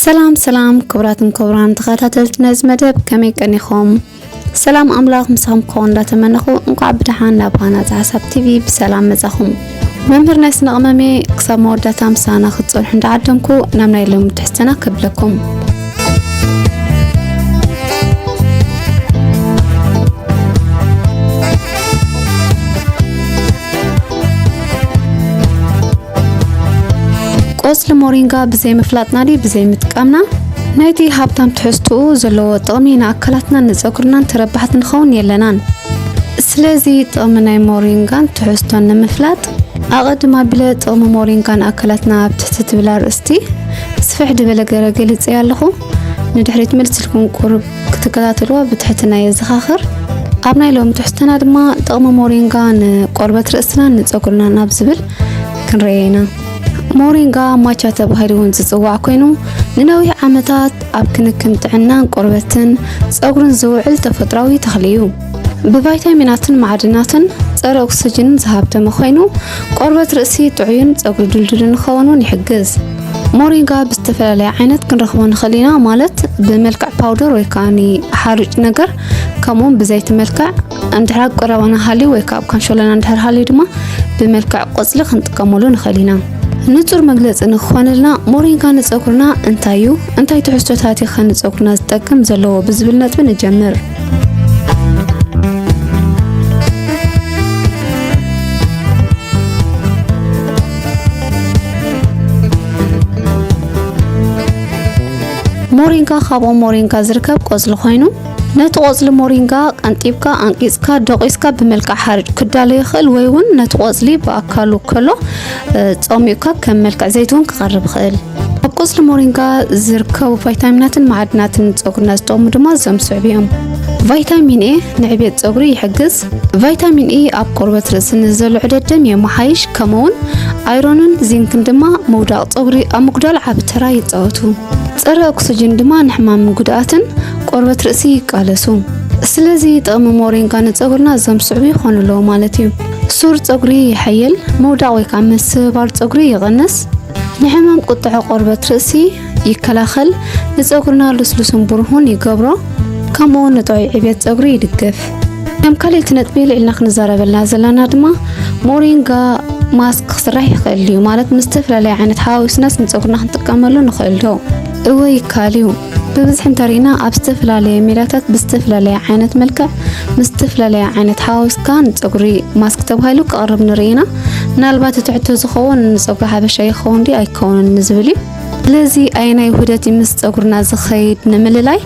ሰላም ሰላም፣ ክቡራትን ክቡራን ተኸታተልቲ ነዚ መደብ፣ ከመይ ቀኒኹም? ሰላም ኣምላኽ ምሳኹም ክኸውን እንዳተመነኹ፣ እንኳዕ ብደሓን ናብ ሃናጺ ሓሳብ ቲቪ ብሰላም መጻኹም። መምህር ናይ ስነ ቅመሜ ክሳብ መወዳእታ ምሳና ክትጸንሑ እንዳዓደምኩ፣ ናብ ናይ ሎሚ ትሕዝቶና ከብለኩም። ቆጽሊ ሞሪንጋ ብዘይ ምፍላጥና ድዩ ብዘይ ምጥቃምና፣ ናይቲ ሃብታም ትሕዝትኡ ዘለዎ ጥቕሚ ንኣካላትናን ንጸጉርናን ተረባሕቲ ንኸውን የለናን። ስለዚ ጥቕሚ ናይ ሞሪንጋን ትሕዝቶን ንምፍላጥ፣ ኣቐድም ኣቢለ ጥቕሚ ሞሪንጋ ንኣካላትና ኣብ ትሕቲ ትብል ኣርእስቲ ስፍሕ ዝበለ ገረ ገሊጸ ኣለኹ። ንድሕሪት መልስ ኢልኩም ቁሩብ ክትከታተልዋ ብትሕትና የዘኻኽር። ኣብ ናይ ሎሚ ትሕዝቶና ድማ ጥቕሚ ሞሪንጋ ንቆርበት ርእስናን ንጸጉርናን ኣብ ዝብል ክንረኣይ ኢና። ሞሪንጋ ማቻ ተባሂሉ እውን ዝጽዋዕ ኮይኑ፣ ንነዊሕ ዓመታት ኣብ ክንክን ጥዕናን ቆርበትን ጸጉርን ዝውዕል ተፈጥሮኣዊ ተኽሊ እዩ። ብቫይታሚናትን ማዕድናትን ጸረ ኦክስጅንን ዝሃብተመ ኮይኑ፣ ቆርበት ርእሲ ጥዑይን ጸጉሪ ድልዱልን ንኸውን እውን ይሕግዝ። ሞሪንጋ ብዝተፈላለየ ዓይነት ክንረኽቦ ንኽእል ኢና፣ ማለት ብመልክዕ ፓውደር ወይ ከኣ ሓሩጭ ነገር፣ ከምኡውን ብዘይቲ መልክዕ፣ እንድሕር ኣብ ቀረባና ሃልዩ ወይ ከኣ ኣብ ካንሾሎና እንድሕር ሃልዩ ድማ ብመልክዕ ቆጽሊ ክንጥቀመሉ ንኽእል ኢና። ንጹር መግለጺ ንክኾነልና፣ ሞሪንጋ ንጸጉርና እንታይ እዩ፣ እንታይ ትሕዝቶታት እዩ ከ ንጸጉርና ዝጠቅም ዘለዎ ብዝብል ነጥቢ ንጀምር። ሞሪንጋ ካብ ኦም ሞሪንጋ ዝርከብ ቆጽሊ ኮይኑ፣ ነቲ ቆጽሊ ሞሪንጋ ቀንጢብካ፣ ኣንቂጽካ፣ ደቂስካ ብመልክዕ ሓርጭ ክዳሎ ይኽእል፣ ወይ እውን ነቲ ቆጽሊ ብኣካሉ ከሎ፣ እ፣ ጾሚቕካ ከም መልክዕ ዘይቲ እውን ክቐርብ ይኽእል። ኣብ ቆጽሊ ሞሪንጋ ዝርከቡ ቫይታሚናትን ማዕድናትን ንጸጉርና ዝጠቕሙ ድማ እዞም ዝስዕቡ እዮም። ቫይታሚን ኤ ንዕብየት ጸጉሪ ይሕግዝ። ቫይታሚን ኤ ኣብ ቆርበት ርእሲ ንዘሎ ዑደት ደም የመሓይሽ፣ ከምኡውን ኣይሮንን ዚንክን ድማ ምውዳቕ ጸጉሪ ኣብ ምጉዳል ዓቢ ተራ ይጻወቱ። ጸረ ኦክስጅን ድማ ንሕማምን ጉድኣትን ቆርበት ርእሲ ይቃለሱ። ስለዚ ጥቕሚ ሞሪንጋ ንጸጉርና እዞም ዝስዕቡ ይኾኑ ኣለዉ ማለት እዩ። ሱር ጸጉሪ የሐይል፣ ምውዳቕ ወይ ከዓ ምስባር ጸጉሪ ይቕንስ፣ ንሕማም ቁጥዐ ቆርበት ርእሲ ይከላኸል፣ ንጸጉርና ልስሉስን ብሩህን ይገብሮ፣ ከምኡ እውን ንጥዑይ ዕብየት ጸጉሪ ይድግፍ። ከም ካልኣይቲ ነጥቢ ልዒልና ክንዛረበልና ዘለና ድማ ሞሪንጋ ማስክ ክስራሕ ይኽእል እዩ። ማለት ምስ ዝተፈላለየ ዓይነት ሓዋዊስናስ ንጸጉርና ክንጥቀመሉ ንኽእል ዶ? እወ ይከኣል እዩ። ብብዝሒ እንተሪእና ኣብ ዝተፈላለየ ሜላታት ብዝተፈላለየ ዓይነት መልክዕ ምስ ዝተፈላለየ ዓይነት ሓዋዊስካ ንጸጉሪ ማስክ ተባሂሉ ክቐርብ ንርኢ ኢና። ምናልባት እቲ ሕቶ ዝኸውን ንጸጉሪ ሓበሻ ይኸውን ድዩ ኣይከውንን ንዝብል እዩ። ስለዚ ኣየናይ ውህደት እዩ ምስ ጸጉርና ዝኸይድ ንምልላይ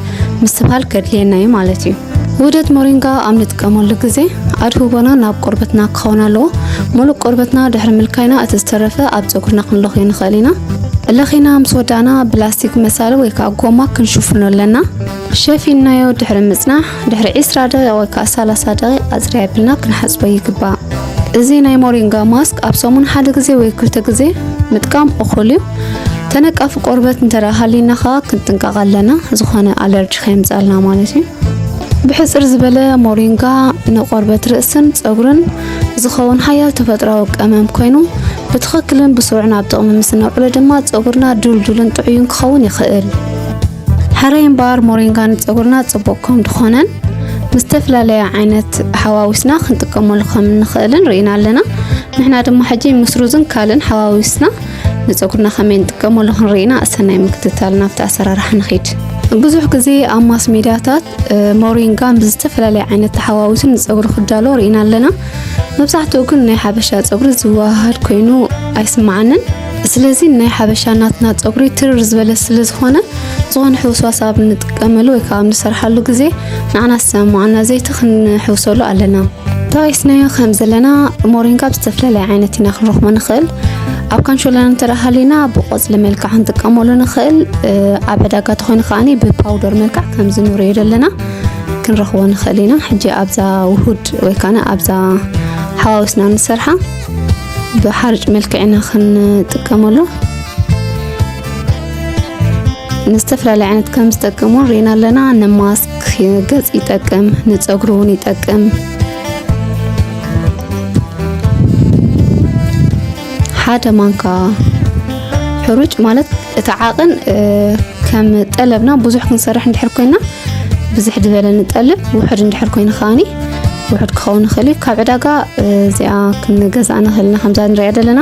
ምስትብሃል ከድልየና እዩ ማለት እዩ። ውህደት ሞሪንጋ ኣብ ንጥቀመሉ ግዜ ኣድህቦና ናብ ቆርበትና ክኸውን ኣለዎ። ሙሉእ ቆርበትና ድሕሪ ምልካይና እቲ ዝተረፈ ኣብ ጸጉርና ክንለኽዮ ንኽእል ኢና። ለኺና ምስ ወዳእና ብላስቲክ መሳሊ ወይ ከዓ ጎማ ክንሽፍኖ ኣለና። ሸፊንናዮ ድሕሪ ምጽናሕ ድሕሪ ዒስራ ደቂቕ ወይ ከዓ ሰላሳ ደቂቕ ኣጽርይ ኣቢልና ክንሓጽቦ ይግባእ። እዚ ናይ ሞሪንጋ ማስክ ኣብ ሰሙን ሓደ ግዜ ወይ ክልተ ግዜ ምጥቃም እኹል እዩ። ተነቃፊ ቆርበት እንተ ደኣ ሃልዩና ኸኣ ክንጥንቀቕ ኣለና፣ ዝኾነ ኣለርጂ ከየምጽኣልና ማለት እዩ። ብሕጽር ዝበለ ሞሪንጋ ንቆርበት ርእስን ጸጉርን ዝኸውን ሓያል ተፈጥሮኣዊ ቀመም ኮይኑ፣ ብትኽክልን ብስሩዕን ኣብ ጥቕሚ ምስ ነውዕሎ ድማ ጸጉርና ድልዱልን ጥዑይን ክኸውን ይኽእል። ሕራይ እምበኣር ሞሪንጋ ንጸጉርና ጽቡቕ ከም ዝኾነን ምስ ዝተፈላለየ ዓይነት ሓዋዊስና ክንጥቀመሉ ከም እንኽእልን ርኢና ኣለና። ንሕና ድማ ሕጂ ምስ ሩዝን ካልእን ሓዋዊስና ንጸጉርና ከመይ ንጥቀመሉ ክንርኢ ኢና። ኣሰናይ ምክትታል ናብቲ ኣሰራርሓ ንኺድ። ብዙሕ ግዜ ኣብ ማስ ሚድያታት፣ እ፣ ሞሪንጋ ምስ ዝተፈላለየ ዓይነት ተሓዋዊሱ ንጸጉሪ ክዳሎ ርኢና ኣለና። መብዛሕትኡ ግን ናይ ሓበሻ ጸጉሪ ዝወሃሃድ ኮይኑ ኣይስምዓንን። ስለዚ ናይ ሓበሻ ናትና ጸጉሪ ትርር ዝበለ ስለ ዝኾነ፣ ዝኾነ ሕውስዋስ ኣብ ንጥቀመሉ ወይ ከዓ ኣብ ንሰርሓሉ ግዜ ንዓና ዝሰምዓና ዘይቲ ክንሕውሰሉ ኣለና። ተባኢስናዮ ከም ዘለና ሞሪንጋ ብዝተፈላለየ ዓይነት ኢና ክንረኽቦ ንኽእል። ኣብ ካንሾሎና እንተ ደኣ ሃሊና ብቆጽሊ መልክዕ ክንጥቀመሉ ንኽእል። እ፣ ኣብ ዕዳጋ ተኾይኑ ከኣኒ ብፓውደር መልክዕ ከምዚ ንሪኦ ዘለና ክንረኽቦ ንኽእል ኢና። ሕጂ ኣብዛ ውሁድ ወይ ከኣ ኣብዛ ሓዋዊስና ንሰርሓ ብሓርጭ መልክዕ ኢና ክንጥቀመሉ። ንዝተፈላለየ ዓይነት ከም ዝጠቅም እውን ርኢና ኣለና። ንማስክ ገጽ ይጠቅም፣ ንጸጉሪ እውን ይጠቅም። ሓደ ማንካ ሕሩጭ ማለት እቲ ዓቕን ከም ጠለብና ብዙሕ ክንሰርሕ እንድሕር ኮይና፣ ብዝሕ ዝበለ ንጠልብ። ውሑድ እንድሕር ኮይኑ ከዓኒ ውሑድ ክኸውን ይኽእል እዩ። ካብ ዕዳጋ እዚኣ ክንገዝኣ ንኽእል ኢና። ከምዛ ንሪኣ ዘለና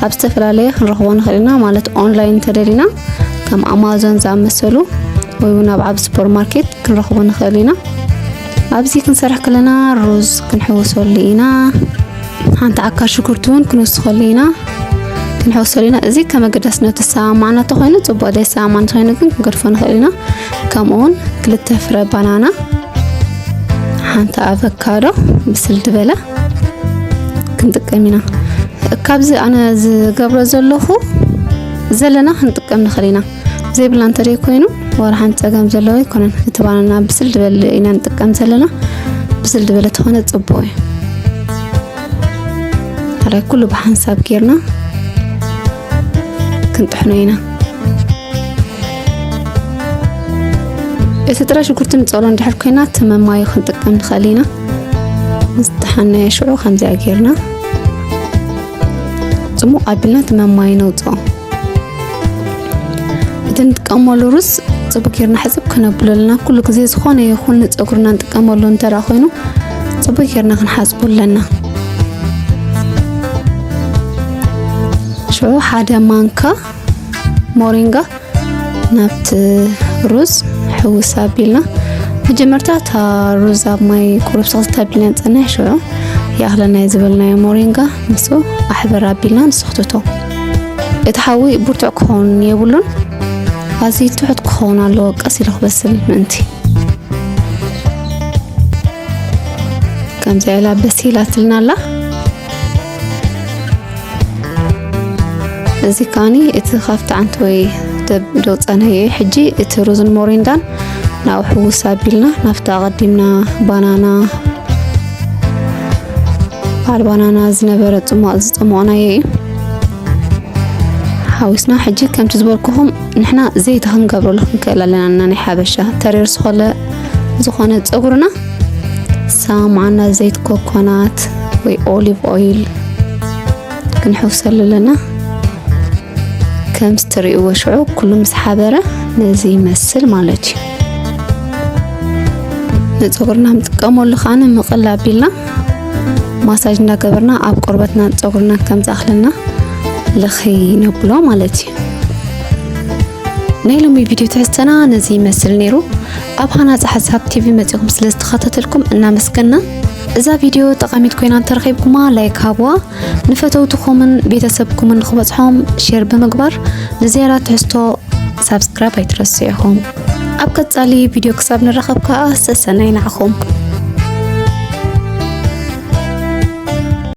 ኣብ ዝተፈላለየ ክንረኽቦ ንኽእል ኢና። ማለት ኦንላይን እንተደሊና ከም ኣማዞን ዝኣመሰሉ ወይ እውን ኣብ ዓብ ሱፐርማርኬት ክንረኽቦ ንኽእል ኢና። ኣብዚ ክንሰርሕ ከለና ሩዝ ክንሕውሰሉ ኢና። ሓንቲ ዓካር ሽጉርቲ እውን ክንውስኸሉ ኢና። ክንሕውሰሉ ኢና። እዚ ከም ኣገዳስነቱ ዝሰማማዕና እንተኾይኑ ጽቡቕ፣ ዘይሰማማዕና እንተኾይኑ ግን ክንገድፎ ንኽእል ኢና። ከምኡ እውን ክልተ ፍረ ባናና፣ ሓንቲ ኣቨካዶ ብስል ዝበለ ክንጥቀም ኢና። ካብዚ ኣነ ዝገብሮ ዘለኹ ዘለና ክንጥቀም ንኽእል ኢና። ዘይብልና እንተደይ ኮይኑ ዋላ ሓንቲ ጸገም ዘለዎ ኣይኮነን። እቲ ባናና ብስል ዝበለ ኢና ንጥቀም ዘለና። ብስል ዝበለ ተኾነ ጽቡቕ እዩ። ካልኣይ ኩሉ ብሓንሳብ ጌርና ክንጥሕኖ ኢና። እቲ ጥረ ሽጉርቲ ንጸሎ እንድሕር ኮይና እቲ መማዩ ክንጥቀም ንኽእል ኢና። ዝተሓነየ ሽዑ ከምዚኣ ጌርና ጽሙቕ ኣቢልና እቲ መማዩ ነውጽኦ። እቲ ንጥቀመሉ ሩዝ ጽቡቕ ጌርና ሕጽብ ክነብሎ ኣለና። ኩሉ ግዜ ዝኾነ ይኹን ንጸጉርና ንጥቀመሉ እንተ ደኣ ኮይኑ ጽቡቕ ጌርና ክንሓጽቦ ኣለና። ሽዑ ሓደ ማንካ ሞሪንጋ ናብቲ ሩዝ ሕውስ ኣቢልና፣ መጀመርታ እታ ሩዝ ኣብ ማይ ቁሩብ ስኽስት ኣቢልና ንጸንሕ፣ ሽዑ ይኣኽለና እዩ ዝበልናዮ ሞሪንጋ ምስኡ ኣሕበር ኣቢልና ንስኽትቶ። እቲ ሓዊ ብርቱዕ ክኸውን የብሉን፣ ኣዝዩ ትሑት ክኸውን ኣለዎ፣ ቀስ ኢሉ ክበስል ምእንቲ። ከምዚኣ ኢላ በሲላትልና ኣላ። እዚ ከኣኒ እቲ ካብቲ ዓንተወይ ደብ-፣ ደውጸናዮ እዩ። ሕጂ እቲ ሩዝን ሞሪንጋን ናብኡ ሕውስ ኣቢልና ናብቲ ኣቐዲምና ባናና፣ በዓል ባናና ዝነበረ ጽሟቕ ዝጸሞቕናዮ እዩ። ሓዊስና ሕጂ ከምቲ ዝበልኩኹም ንሕና ዘይቲ ክንገብረሉ ክንክእል ኣለና። እና ናይ ሓበሻ ተሪር ዝኾለ፣ ዝኾነ ጸጉርና ሰማማዕና ዘይት ኮኮናት ወይ ኦሊቭ ኦይል ክንሕውሰሉ ኣለና። ከምዚ ትርእይዎ ሽዑ ኩሉ ምስ ሓበረ ነዚ ይመስል ማለት እዩ። ንጸጉርና ንጥቀመሉ ከኣ ምቕል ኣቢልና ማሳጅ እንዳገበርና ኣብ ቆርበትና ጸጉርና ከም ዝኣኽለና ልኽይ ነብሎ ማለት እዩ። ናይ ሎሚ ቪድዮ ትሕዝተና ነዚ ይመስል ነይሩ። ኣብ ሃናጺ ሓሳብ ቲቪ መጺኹም ስለ ዝተኸታተልኩም እናመስገና። እዛ ቪድዮ ጠቓሚት ኮይና እንተረኺብኩማ ላይክ ሃብዋ፣ ንፈተውትኹምን ቤተሰብኩምን ንኽበጽሖም ሼር ብምግባር ንዝያዳ ትሕዝቶ ሳብስክራይብ ኣይትረስዑ ኢኹም። ኣብ ቀጻሊ ቪድዮ ክሳብ ንራኸብ ከኣ ሰሰናይ ንዓኹም።